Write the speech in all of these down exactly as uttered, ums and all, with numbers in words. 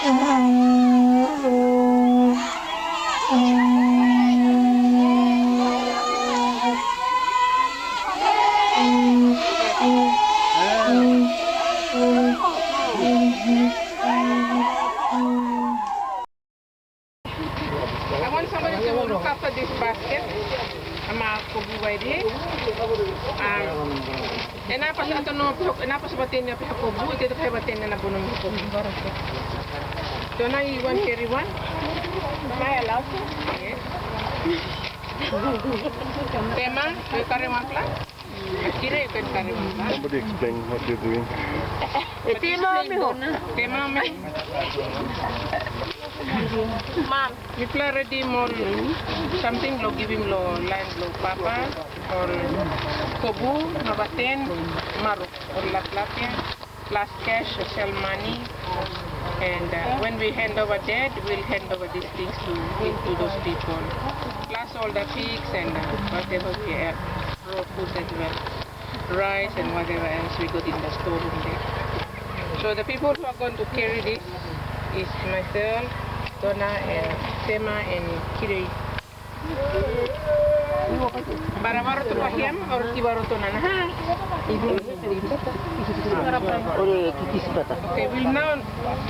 I want somebody to look after this basket. Ama kobu bai di. Um, ena pas ato no pihak, ena pas batin na pihak kobu, ito kai batin na bono pihak kobu. So now you want carry one? Am I allowed to? Yes. Tema, you carry one plus? Kira, you can carry one plus. Somebody explain what you're doing. Tema, mi ho. Tema, mi. Mam. Mipela redim ol samting long givim long lain bilong papa, ol kobu, mabaten, maruk, ol laplapia, plus cash, sel mani. And uh, when we hand over dead, we'll hand over these things to, to those people. Plus all the pigs and uh, whatever we have, raw food as well. Rice and whatever else we got in the storeroom there. So the people who are going to carry this is myself, Donna, and Sema, and Kiri. Baravaro to Pahiam or Kivaro to Nanaha? Ore kikis pata. Okay, we'll now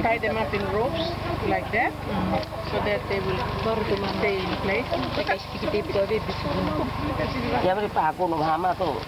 tie them up in ropes like that so that they will stay in place. Yabri pako no hama to.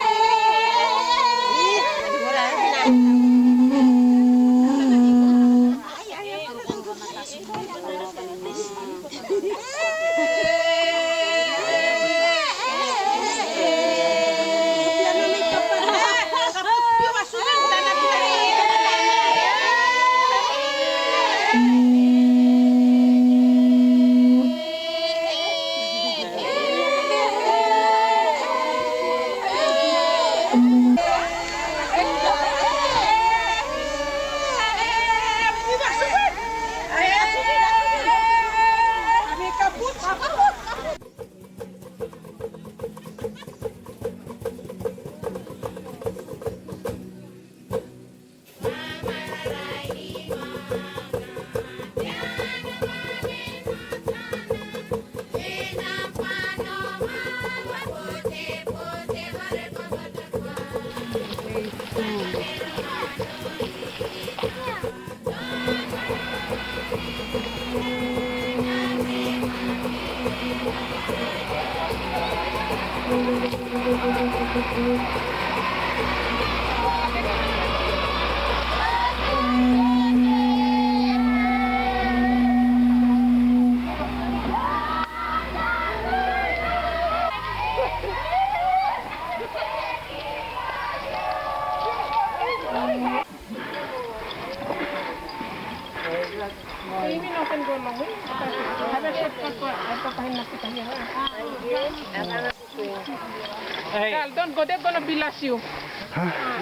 Hey. Girl, don't go. They're gonna bilas you.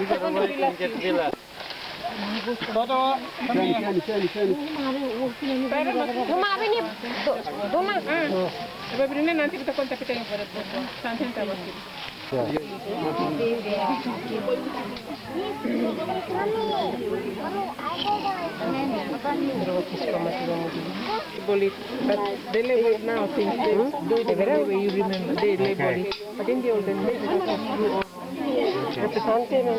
They're gonna bilas you. Toto, come here. Pero no. Mama, apa ini? Do-, dona. Ah. Coba beri ni nanti kita kontak kita yang pada foto. Santai, santai. But they live it now, things. Do it the way you remember. They label it. But in the olden days, it was through all. Representante, no?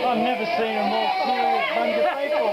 I've never seen a more serious bunch of people.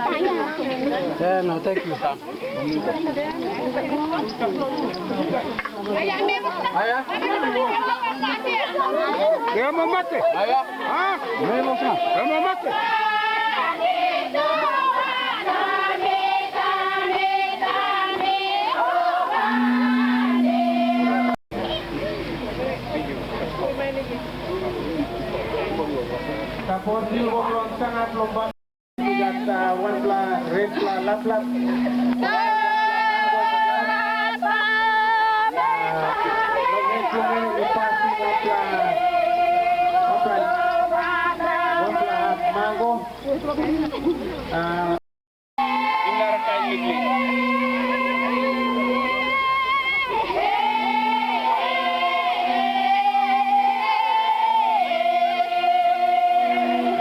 Yeah, no, thank you, Sam. Aya? Dia mau mati? Aya? Hah? Dia mau mati? Sapos yu wok long sangat lomba. I gat, ah, wanpela retpela laplap. Ah, long het bilong en i pasim wanpela, wanpela, wanpela hap mango. Ah,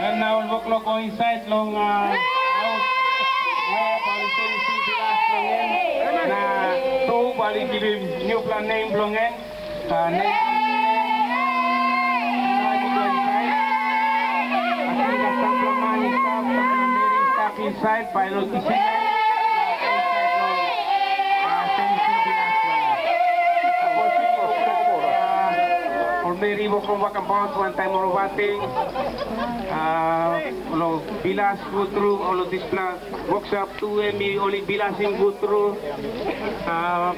And now ol wok long go insait long, ah, haus. Wea bai ol i senis bilas long en. Na tu bai ol i givim nupela nem bilong en. Ah, nem bilong en. Nau ol i go insait. Ating gat sampela man i stap, sampela meri i stap insait, bai ol kisim em. Ah, senis bilas long en. Sapos yu wok long, ah, ol meri wok long wokabaut wantaim ol wating, ah, long bilas gut tru, ol dispela woksop tu em i ol i bilasim gut tru. Ah,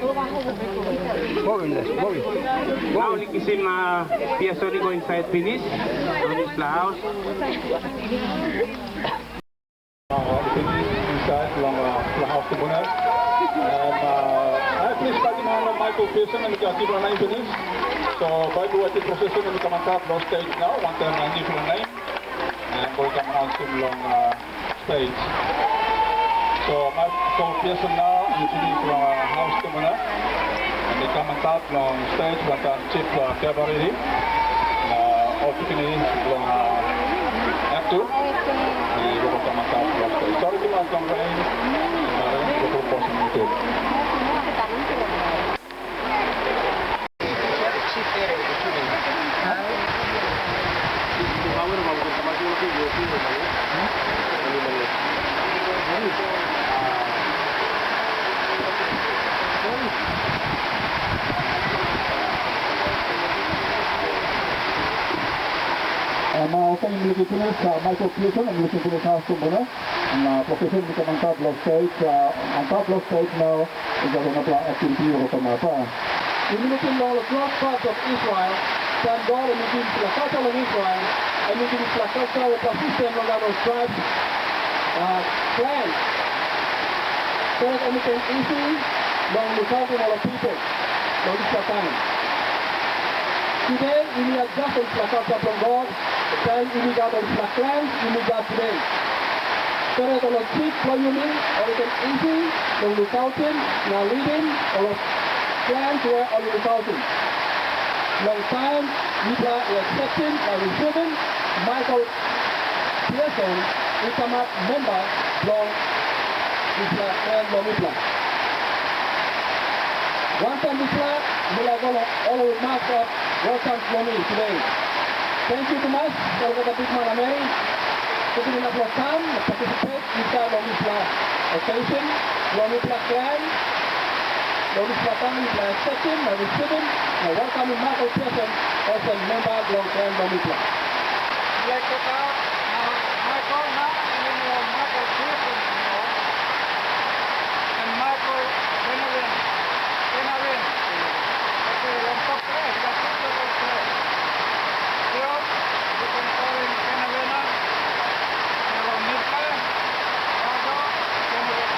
nau ol i kisim, ah, piason i go insait pinis long dispela haus. Uh, pinis insait long, uh, long haus tumbuna. And, uh, I please patim han long Michael Pearson, em i gat nupela nem pinis. So, Bible Writing Procession em i kam antap long stage nau, wantaim, uh, nupela nem. And ol i kam autim long, uh, stage. So, Michael Pearson nau em i pinis long, uh, haus tumbuna. Em i kam antap long stage wantaim Chief, uh, Pierre Baridi. Na ol pikinini bilong, ah, Ektu, i go kam antap long stage. Sori tumas long rain, na rain i go bosim YouTube. Em, ah, olsem yumi lukim pinis, ah, Michael Pearson, em lukim pinis haus tumbuna. Na, ah, Professor, yumi kam antap long stage, ah, antap long stage nau, i gat wanpela activity i go kamap, ah. Yumi lukim long ol twelve tribes of Israel, taim God em i givim dispela culture long Israel, em i givim dispela culture wanpela system long ol tribes, ah, clans. So that em i ken isi long lukautim ol pipel long dispela taim. Tude, yumi adjustim dispela culture bilong God, taim yumi gat ol dispela clans yumi gat tude. So that ol chief bilong yumi, ol i ken isi long lukautim na lidim ol clans we ol i lukautim. Long taim mipela i akseptim na risivim Michael Pearson i kamap memba bilong dispela klan bilong mipela. Wantaim dispela, mi laik ol, ol i makim welkam bilong mi tude. Tenkyu tumas, olgeta bikman na meri, i givim inap long kam na partisipet insait long dispela occasion, long mipela klan, long dispela taim mipela akseptim na risivim na welkamim Michael Pearson olsem memba bilong klan bilong mipela. Michael, na, Michael Pearson, you know, and Michael Donovan, Donovan. Okay, long tok, eh, long tok, long tok, long tok. Yo, you can call him Donovan, you know, Michael, Michael Donovan.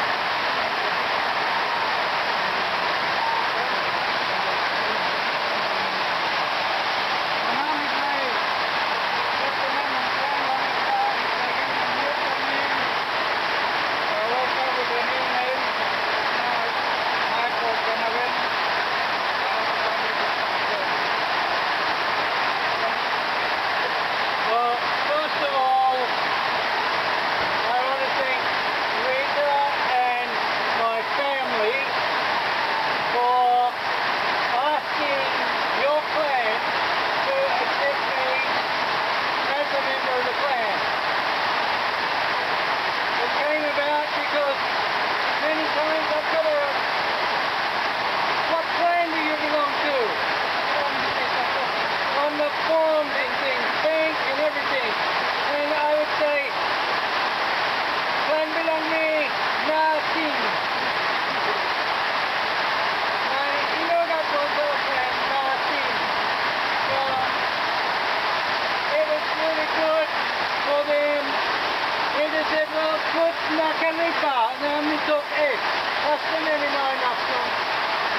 Karipa, na mi tok, eh, pasten em i no inap long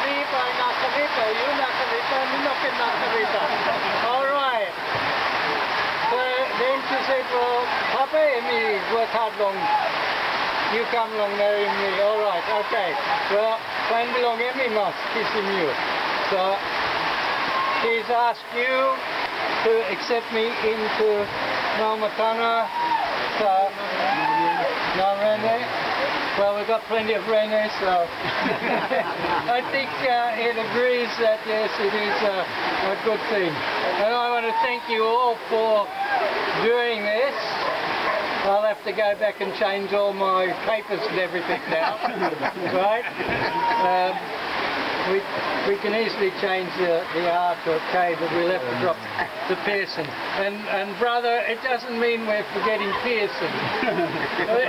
mi bai na karipa, yu na karipa, mi no ken na karipa. Orait. So, then she said, well, Papa, em i wok hat long yu kam long marim mi. Orait, okay. Well, plan bilong em i mas kisim yu. So, she's asked you to accept me into Namatana, uh, Narene. Well, we've got plenty of Rene, so I think uh, it agrees that yes, it is uh, a good thing. And I want to thank you all for doing this. I'll have to go back and change all my papers and everything now, right? Um, we, we can easily change the, the R to a K, but we'll have to drop the Pearson. And, and brother, it doesn't mean we're forgetting Pearson.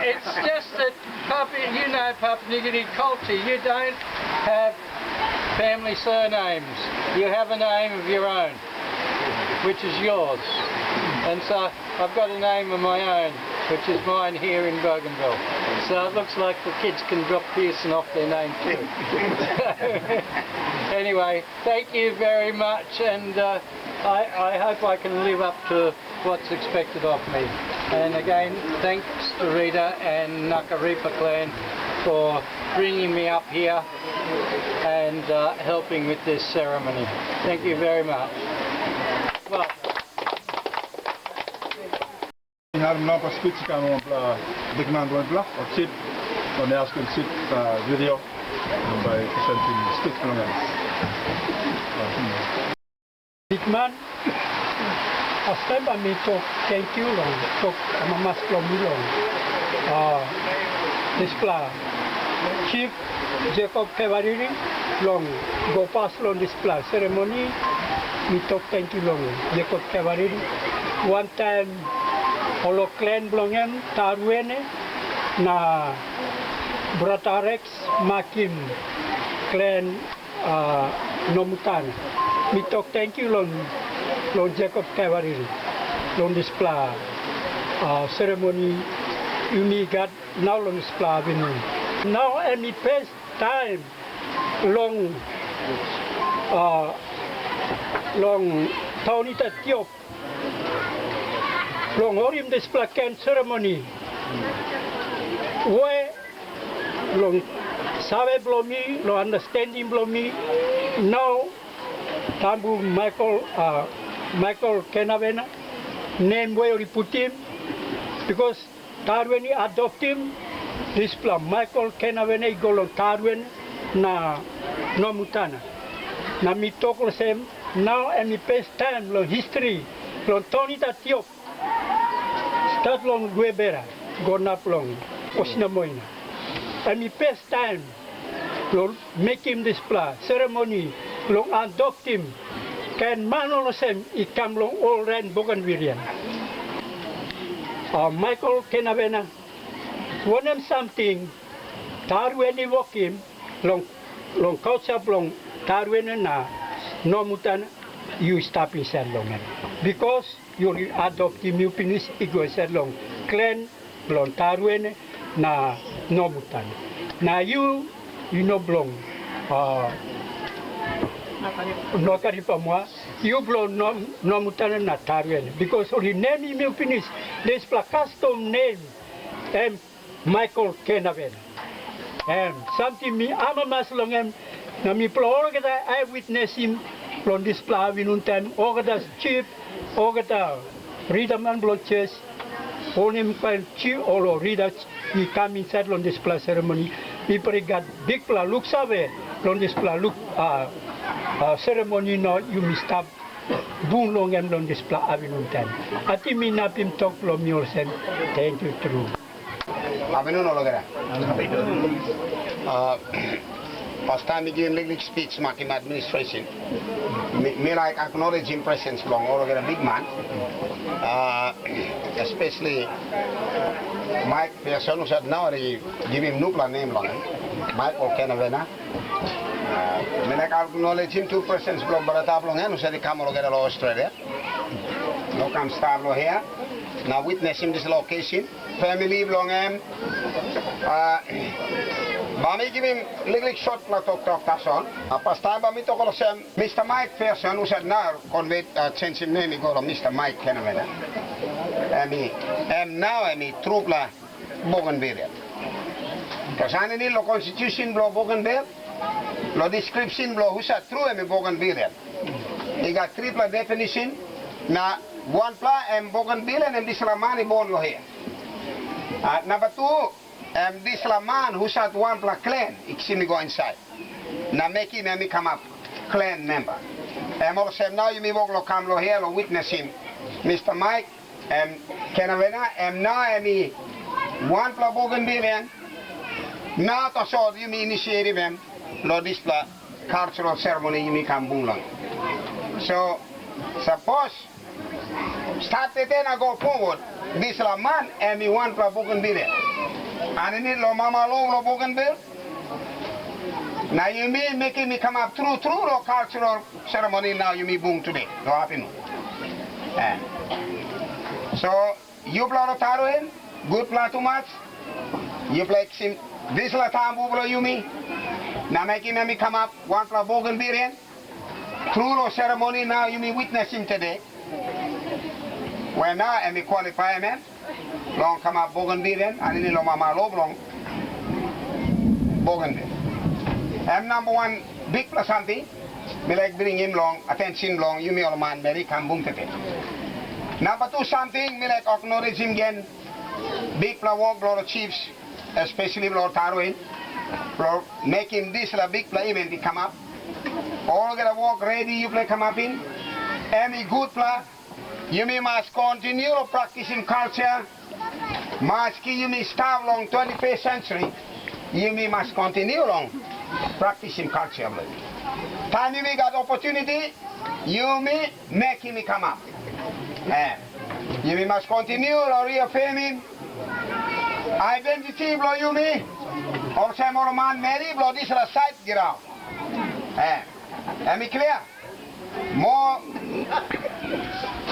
It's just that Papua, you know Papua New Guinea culture. You don't have family surnames. You have a name of your own, which is yours. And so I've got a name of my own, which is mine here in Bougainville. So it looks like the kids can drop Pearson off their name too. Anyway, thank you very much, and uh, I, I hope I can live up to what's expected of me. And again, thanks to Rita and Nakaripa clan for bringing me up here and uh, helping with this ceremony. Thank you very much. Well, Harim nau pa speech i kam long wanpela bikman bilong mipela, o chief, long mi askim chief uh, video, bai presentim speech bilong en. Bikman, pastaim bai mi tok tenkyu long tok amamas bilong mi long uh, dispela chief Jacob Kevariri long go pas long dispela seremoni. Mi tok tenkyu long Jacob Kevariri. Wantaim ol klen bilong en Taruene na brata Rex makim klen uh, Nomutana. Mi tok tenkyu long long Jacob Kevariri long dispela uh, seremoni yumi gat nau long dispela avinun. Nau em i pes taim long uh, long taunita tiop long holim dispela kain seremoni we long save bilong mi, long understanding bilong mi, nau tambu Michael, uh, Michael Kenavena, nem we ol i putim, because Tarueni adoptim dispela Michael Kenavena i go long Tarueni na Nomutana. Na mi tok olsem, nau em i pes taim long histri long Tonita Tiop, stat long Luebera go nap long Osinamoina. Em i pes taim long mekim dispela seremoni long adoptim kain man olsem i kam long ol lain Bougainvillea. Uh, Michael Kenavena, wanem samting Tarueni wokim long, long culture bilong Tarueni na Nomutana yu stap insait long em. Because yu adoptim yu pinis i go insait long klen bilong Taruene na Nomutana. Na yu, yu no bilong uh, Nokaripamua, yu bilong Nomutana na Taruene. Because ol i nemim yu pinis, dispela kastom nem em Michael Kenaven. Em samting mi amamas long em, na mipela olgeta ai witnesim long dispela avinun taim olgeta chief, olgeta ridaman bilong sios, wanem kain chief o rida i kam insait long dispela seremoni. Mipela i gat bikpela luksave long dispela luk a seremoni na yumi stap bung long em long dispela avinun taim. Ating mi inapim tok bilong mi olsem, tenkyu tru. Avinun olgeta. Pastaim mi givim liklik spich makim administration. Mi laik aknolejim presens bilong olgeta bikman, espesli Maik Piason husat nau i givim nupela nem long em, Maik Olkenavena. Mi laik aknolejim tu presens bilong brata bilong en husat i kam olgeta long Australia. No kam stap long hia na witnesim dispela okesin. Famili bilong em, Ah, bai mi givim liklik sotpela toktok tasol. Ah, pastaim bai mi tok olsem, Mista Mike Pearson, husat nau konvit, ah, sensim nem i go long Mista Mike Kenavena. Em i, em nau em i trupela Bougainvillea. Bikos aninit long konstitusen bilong Bougainville, long deskripsen bilong husat tru em i Bougainvillea, i gat tripela definisin, na wanpela em Bougainvillea, em dispela man i bon long hia. Ah, namba tu, em dispela man husat wanpela klen i kisim i go insait, na mekim em i kamap klen memba. Em olsem, nau yumi wok long kam long hia long witnesim Mista Mike, em Kenavena, em nau em i wanpela Bougainvillean. Nau tasol yumi inisietim em long dispela cultural ceremony yumi kam bung long. So, sapos stat tete na go forward, dispela man em i wanpela Bougainvillean. Aninit long mama lo long Bougainville, na yumi mekim i kamap tru tru long cultural ceremony nau yumi bung tude long apinun. Eh. So, yupela ol Taruhin, gutpela tumas, yupela kisim dispela tambu bilong yumi, na mekim em i kamap wanpela Bougainvillean. Tru long seremoni nau yumi witnesim tede, we nau em i kwalifaim em long kamap Bougainvillean, aninit long mama lo bilong Bougainville. Em namba wan bikpela samting mi laik bringim long atensin bilong yumi ol manmeri kam bung tete. Namba tu samting mi laik acknowledgim gen bikpela wok bilong ol chiefs, especially bilong ol Taruhin, bilong mekim dispela bikpela event i kamap. Olgeta wok redi yupela i kamapim, em i gutpela. Yumi mas kontiniu long praktisim culture. Maski yumi stap long twenty-first century, yumi mas kontiniu long praktisim culture bilong yumi. Taim yumi gat opportunity, yumi mekim i kamap. Eh, yumi mas kontiniu long reaffirmim identity bilong yumi olsem ol manmeri bilong dispela sait graun. Eh, em i klia? Mo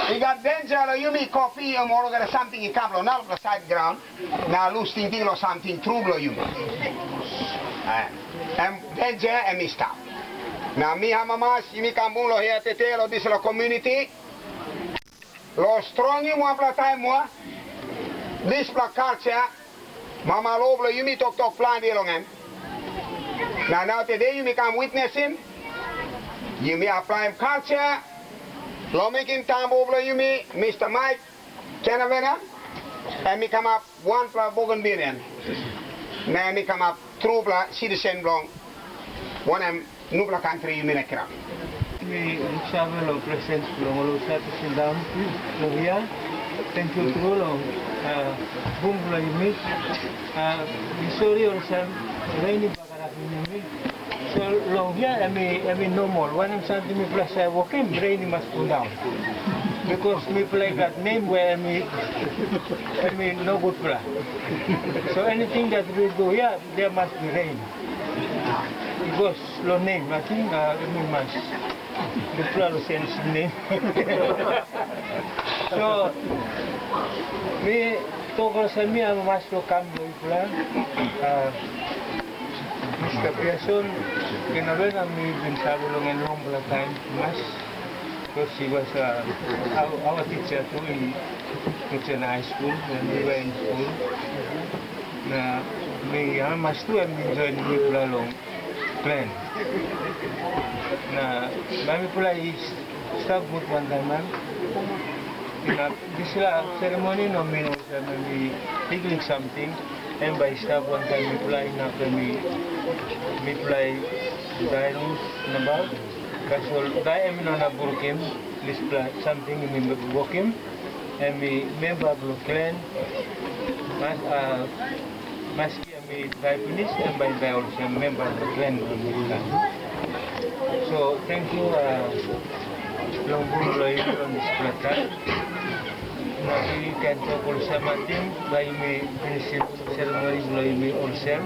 i gat denja long yumi kopim olgeta samting i kam long narapela sait graun, na lus tingting long samting tru bilong yumi. Eh, em denja em i stap. Na mi amamas, yumi kam bung long hia tete long dispela komuniti, long strongim wanpela taim moa dispela kalsa, mama lo bilong yumi toktok planti long em. Na nau tede yumi kam witnesim, yumi aplaim kalsa long mekim tambu bilong yumi, Mista Mike Kenavena, em i kamap wanpela Bougainvillean, na em i kamap trupela sitisen bilong wanem nupela kantri yumi na kirap. Mi save long presens bilong ol husat i sindaun long hia. Tenkyu tru long, ah, bung bilong yumi. Ah, mi sori olsem, ren i bagarapim yumi. So long hia em i, em i normal. Wanem samting mipela save wokim, ren i mas pundaun. Bikos mipela i gat nem we em i, em i no gutpela. So anything that we do here, there must be rain. Bikos long nem, ating, ah, em i mas. Gutpela long sensim nem. So, mi tok olsem, mi amamas long kam long yupela. Ah, Mista Pearson, Kenavena, mi bin save long en longpela taim tumas. Bikos he was, ah, our, our teacher tu in Mutsen High School, when we were in school. Na mi amamas tu em i joinim mipela long klen. Na bai mipela i stap gut wantaim em. Inap dispela seremoni no min olsem em i liklik samting, em bai i stap wantaim mipela, inap em i, mipela i dai rus nabaut. Tasol bai em i no inap brukim dispela samting em i wokim, em i memba bilong klen, mas, a, maski em i dai pinis, em bai i dai olsem memba bilong klen bilong mipela. So, tenkyu, a, long bung bilong yu long dispela taim. Na yu ken tok olsem, ating bai yumi pinisim seremoni bilong yumi olsem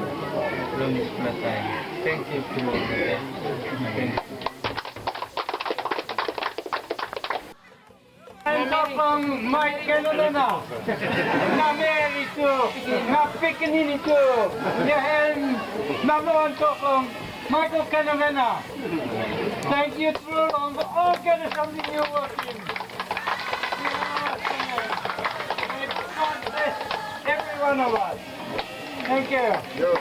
long dispela taim. Tenkyu tru olgeta. Tenkyu. Em tok long Mike Kenolena. Na meri tu, na pikinini tu. Ya em, na mo em tok long Michael Kenolena. Thank you tru long olgeta samting yu wokim. May God bless every one of us. Thank you.